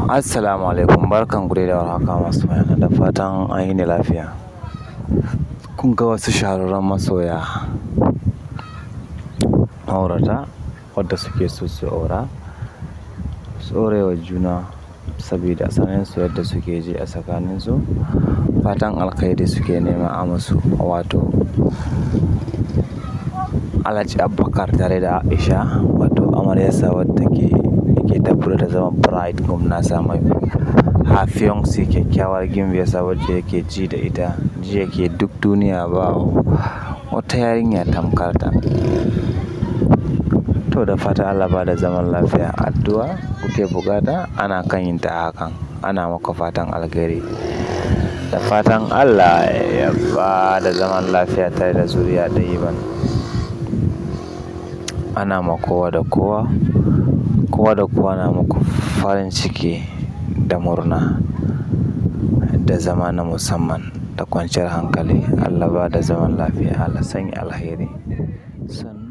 Assalamu alaikum, barkan ku dai da warhaka masu bayana, da fatan an yi ni lafiya. Kun ga wasu shahararren masoya ma'aurata wadda suke so su aura, su wa juna saboda sanin su yadda suke ji a tsakaninsu. Fatan alkhairi suke nema a musu, wato Alhaji Abubakar tare da Aisha, wato amaryarsa wadda ke yake tabbata da zama bride groom nasa, mai her fiancée, kyakkyawar gimbiyarsa wacce yake ji da ita, ji yake duk duniya ba wata yarinya tamkar ta. To, da fatan Allah ba da zaman lafiya, addu'a kuke bukata ana kan yin ta hakan, ana maka fatan alkhairi. Da fatan Allah ya ba da zaman lafiya tare da zuriya ɗayyiban. Ana ma kowa da kowa, kowa da kowa na muku farin ciki da murna da zama na musamman da kwanciyar hankali. Allah ba da zaman lafiya, Allah sanya alheri. Sannu.